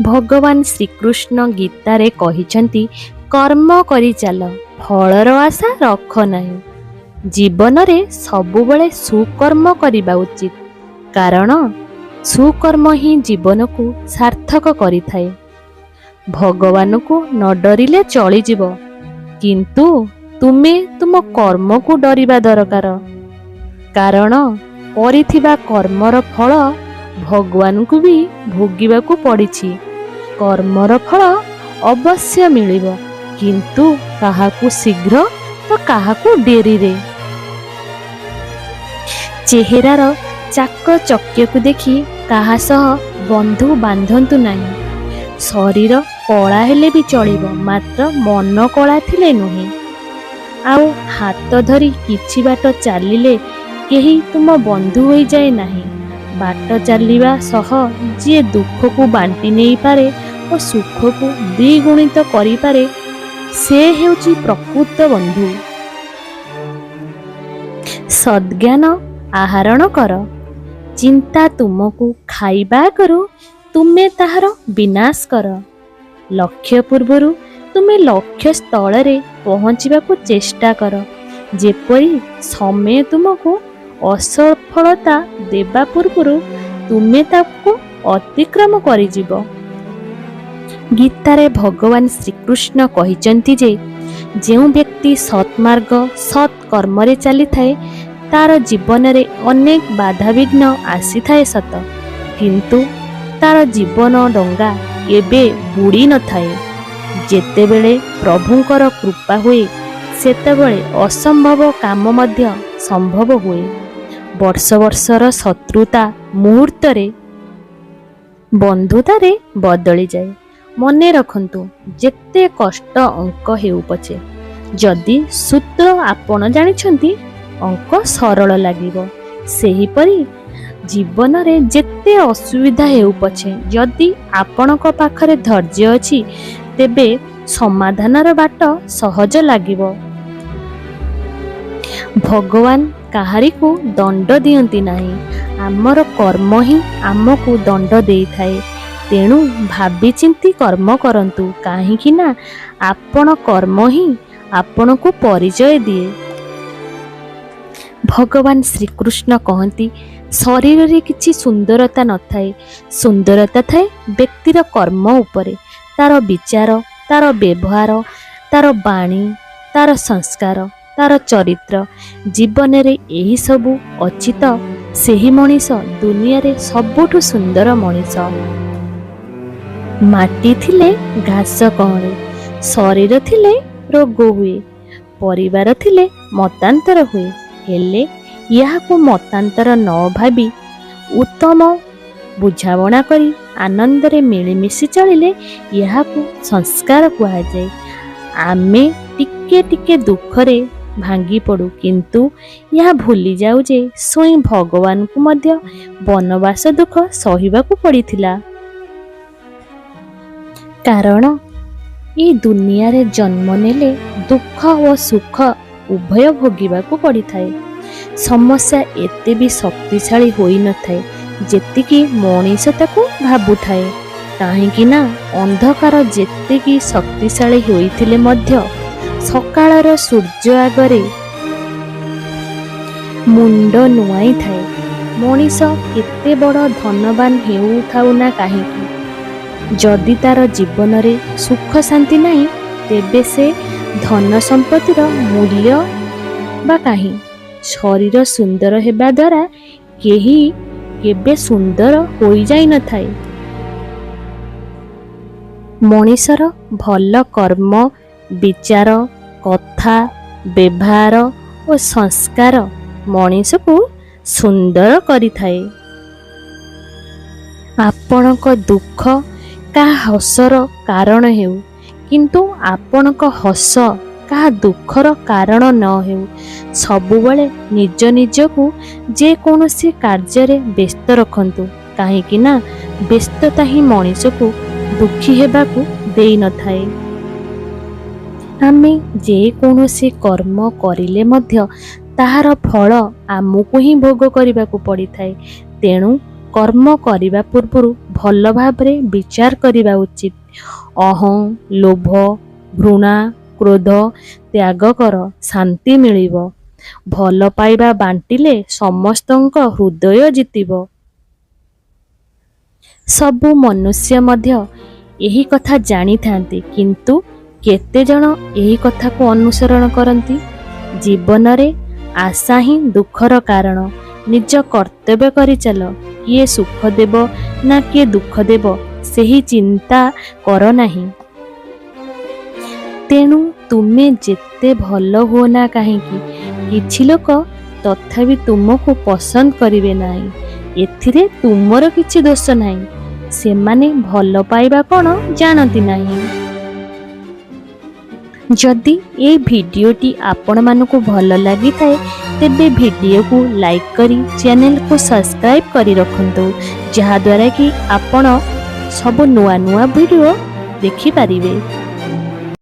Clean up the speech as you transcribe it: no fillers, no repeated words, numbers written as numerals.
ଭଗବାନ ଶ୍ରୀକୃଷ୍ଣ ଗୀତାରେ କହିଛନ୍ତି, କର୍ମ କରି ଚାଲ, ଫଳର ଆଶା ରଖ ନାହିଁ। ଜୀବନରେ ସବୁବେଳେ ସୁକର୍ମ କରିବା ଉଚିତ, କାରଣ ସୁକର୍ମ ହିଁ ଜୀବନକୁ ସାର୍ଥକ କରିଥାଏ। ଭଗବାନଙ୍କୁ ନ ଡରିଲେ ଚଳିଯିବ, କିନ୍ତୁ ତୁମେ ତୁମ କର୍ମକୁ ଡରିବା ଦରକାର, କାରଣ କରିଥିବା କର୍ମର ଫଳ ଭଗବାନଙ୍କୁ ବି ଭୋଗିବାକୁ ପଡ଼ିଛି। କର୍ମର ଫଳ ଅବଶ୍ୟ ମିଳିବ, କିନ୍ତୁ କାହାକୁ ଶୀଘ୍ର ତ କାହାକୁ ଡେରିରେ। ଚେହେରାର ଚାକଚକ୍ୟକୁ ଦେଖି କାହା ସହ ବନ୍ଧୁ ବାନ୍ଧନ୍ତୁ ନାହିଁ। ଶରୀର କଳା ହେଲେ ବି ଚଳିବ, ମାତ୍ର ମନ କଳା ଥିଲେ ନୁହେଁ। ଆଉ ହାତ ଧରି କିଛି ବାଟ ଚାଲିଲେ କେହି ତୁମ ବନ୍ଧୁ ହୋଇଯାଏ ନାହିଁ। ବାଟ ଚାଲିବା ସହ ଯିଏ ଦୁଃଖକୁ ବାଣ୍ଟି ନେଇପାରେ ଓ ସୁଖକୁ ଦ୍ୱିଗୁଣିତ କରିପାରେ, ସେ ହେଉଛି ପ୍ରକୃତ ବନ୍ଧୁ। ସଦ୍ଜ୍ଞାନ ଆହରଣ କର। ଚିନ୍ତା ତୁମକୁ ଖାଇବା ଆଗରୁ ତୁମେ ତାହାର ବିନାଶ କର। ଲକ୍ଷ୍ୟ ପୂର୍ବରୁ ତୁମେ ଲକ୍ଷ୍ୟ ସ୍ଥଳରେ ପହଞ୍ଚିବାକୁ ଚେଷ୍ଟା କର, ଯେପରି ସମୟ ତୁମକୁ ଅସଫଳତା ଦେବା ପୂର୍ବରୁ ତୁମେ ତାକୁ ଅତିକ୍ରମ କରିଯିବ। ଗୀତାରେ ଭଗବାନ ଶ୍ରୀକୃଷ୍ଣ କହିଛନ୍ତି ଯେ ଯେଉଁ ବ୍ୟକ୍ତି ସତ୍ମାର୍ଗ ସତ୍ କର୍ମରେ ଚାଲିଥାଏ, ତାର ଜୀବନରେ ଅନେକ ବାଧାବିଘ୍ନ ଆସିଥାଏ ସତ, କିନ୍ତୁ ତାର ଜୀବନ ଡଙ୍ଗା କେବେ ବୁଡ଼ି ନଥାଏ। ଯେତେବେଳେ ପ୍ରଭୁଙ୍କର କୃପା ହୁଏ, ସେତେବେଳେ ଅସମ୍ଭବ କାମ ମଧ୍ୟ ସମ୍ଭବ ହୁଏ। ବର୍ଷ ବର୍ଷର ଶତ୍ରୁତା ମୁହୂର୍ତ୍ତରେ ବନ୍ଧୁତାରେ ବଦଳିଯାଏ। ମନେ ରଖନ୍ତୁ, ଯେତେ କଷ୍ଟ ଅଙ୍କ ହେଉ ପଛେ, ଯଦି ସୂତ୍ର ଆପଣ ଜାଣିଛନ୍ତି, ଅଙ୍କ ସରଳ ଲାଗିବ। ସେହିପରି ଜୀବନରେ ଯେତେ ଅସୁବିଧା ହେଉ ପଛେ, ଯଦି ଆପଣଙ୍କ ପାଖରେ ଧୈର୍ଯ୍ୟ ଅଛି, ତେବେ ସମାଧାନର ବାଟ ସହଜ ଲାଗିବ। ଭଗବାନ କାହାରିକୁ ଦଣ୍ଡ ଦିଅନ୍ତି ନାହିଁ, ଆମର କର୍ମ ହିଁ ଆମକୁ ଦଣ୍ଡ ଦେଇଥାଏ। ତେଣୁ ଭାବିଚିନ୍ତି କର୍ମ କରନ୍ତୁ, କାହିଁକି ନା ଆପଣ କର୍ମ ହିଁ ଆପଣଙ୍କୁ ପରିଚୟ ଦିଏ। ଭଗବାନ ଶ୍ରୀକୃଷ୍ଣ କହନ୍ତି, ଶରୀରରେ କିଛି ସୁନ୍ଦରତା ନଥାଏ, ସୁନ୍ଦରତା ଥାଏ ବ୍ୟକ୍ତିର କର୍ମ ଉପରେ। ତାର ବିଚାର, ତାର ବ୍ୟବହାର, ତାର ବାଣୀ, ତାର ସଂସ୍କାର, ତାର ଚରିତ୍ର। ଜୀବନରେ ଏହିସବୁ ଅଛି ତ ସେହି ମଣିଷ ଦୁନିଆରେ ସବୁଠୁ ସୁନ୍ଦର ମଣିଷ। ମାଟି ଥିଲେ ଘାସ କଅଁଳେ, ଶରୀର ଥିଲେ ରୋଗ ହୁଏ, ପରିବାର ଥିଲେ ମତାନ୍ତର ହୁଏ। ହେଲେ ଏହାକୁ ମତାନ୍ତର ନ ଭାବି ଉତ୍ତମ ବୁଝାମଣା କରି ଆନନ୍ଦରେ ମିଳିମିଶି ଚଳିଲେ ଏହାକୁ ସଂସ୍କାର କୁହାଯାଏ। ଆମେ ଟିକେ ଟିକେ ଦୁଃଖରେ ଭାଙ୍ଗି ପଡ଼ୁ, କିନ୍ତୁ ଏହା ଭୁଲି ଯାଉ ଯେ ସ୍ୱୟଂ ଭଗବାନଙ୍କୁ ମଧ୍ୟ ବନବାସ ଦୁଃଖ ସହିବାକୁ ପଡ଼ିଥିଲା। କାରଣ ଏ ଦୁନିଆରେ ଜନ୍ମ ନେଲେ ଦୁଃଖ ଓ ସୁଖ ଉଭୟ ଭୋଗିବାକୁ ପଡ଼ିଥାଏ। ସମସ୍ୟା ଏତେ ବି ଶକ୍ତିଶାଳୀ ହୋଇନଥାଏ ଯେତିକି ମଣିଷ ତାକୁ ଭାବୁଥାଏ, କାହିଁକି ନା ଅନ୍ଧକାର ଯେତିକି ଶକ୍ତିଶାଳୀ ହୋଇଥିଲେ ମଧ୍ୟ ସକାଳର ସୂର୍ଯ୍ୟ ଆଗରେ ମୁଣ୍ଡ ନୁଆଁଇଥାଏ। ମଣିଷ କେତେ ବଡ଼ ଧନବାନ ହେଉଥାଉ ନା କାହିଁକି, ଯଦି ତାର ଜୀବନରେ ସୁଖ ଶାନ୍ତି ନାହିଁ, ତେବେ ସେ ଧନ ସମ୍ପତ୍ତିର ମୂଲ୍ୟ ବା କାହିଁ? ଶରୀର ସୁନ୍ଦର ହେବା ଦ୍ୱାରା କେହି କେବେ ସୁନ୍ଦର ହୋଇଯାଇନଥାଏ। ମଣିଷର ଭଲ କର୍ମ, ବିଚାର, କଥା, ବ୍ୟବହାର ଓ ସଂସ୍କାର ମଣିଷକୁ ସୁନ୍ଦର କରିଥାଏ। ଆପଣଙ୍କ ଦୁଃଖ କାହା ହସର କାରଣ ହେଉ, କିନ୍ତୁ ଆପଣଙ୍କ ହସ କାହା ଦୁଃଖର କାରଣ ନ ହେଉ। ସବୁବେଳେ ନିଜ ନିଜକୁ ଯେକୌଣସି କାର୍ଯ୍ୟରେ ବ୍ୟସ୍ତ ରଖନ୍ତୁ, କାହିଁକି ନା ବ୍ୟସ୍ତତା ହିଁ ମଣିଷକୁ ଦୁଃଖୀ ହେବାକୁ ଦେଇନଥାଏ। ଆମେ ଯେକୌଣସି କର୍ମ କରିଲେ ମଧ୍ୟ ତାହାର ଫଳ ଆମକୁ ହିଁ ଭୋଗ କରିବାକୁ ପଡ଼ିଥାଏ। ତେଣୁ କର୍ମ କରିବା ପୂର୍ବରୁ ଭଲ ଭାବରେ ବିଚାର କରିବା ଉଚିତ। ଅହଂ, ଲୋଭ, ଘୃଣା, କ୍ରୋଧ ତ୍ୟାଗ କର, ଶାନ୍ତି ମିଳିବ। ଭଲ ପାଇବା ବାଣ୍ଟିଲେ ସମସ୍ତଙ୍କ ହୃଦୟ ଜିତିବ। ସବୁ ମନୁଷ୍ୟ ମଧ୍ୟ ଏହି କଥା ଜାଣିଥାନ୍ତି, କିନ୍ତୁ କେତେଜଣ ଏହି କଥାକୁ ଅନୁସରଣ କରନ୍ତି? ଜୀବନରେ ଆଶା ହିଁ ଦୁଃଖର କାରଣ। ନିଜ କର୍ତ୍ତବ୍ୟ କରିଚାଲ। କିଏ ସୁଖ ଦେବ ନା କିଏ ଦୁଃଖ ଦେବ, ସେହି ଚିନ୍ତା କର ନାହିଁ। ତେଣୁ ତୁମେ ଯେତେ ଭଲ ହୁଅ ନା କାହିଁକି, କିଛି ଲୋକ ତଥାପି ତୁମକୁ ପସନ୍ଦ କରିବେ ନାହିଁ। ଏଥିରେ ତୁମର କିଛି ଦୋଷ ନାହିଁ। ସେମାନେ ଭଲ ପାଇବା କ'ଣ ଜାଣନ୍ତି ନାହିଁ। ଯଦି ଏହି ଭିଡ଼ିଓଟି ଆପଣମାନଙ୍କୁ ଭଲ ଲାଗିଥାଏ, ତେବେ ଭିଡ଼ିଓକୁ ଲାଇକ୍ କରି ଚ୍ୟାନେଲକୁ ସବସ୍କ୍ରାଇବ୍ କରି ରଖନ୍ତୁ, ଯାହାଦ୍ୱାରା କି ଆପଣ ସବୁ ନୂଆ ନୂଆ ଭିଡ଼ିଓ ଦେଖିପାରିବେ।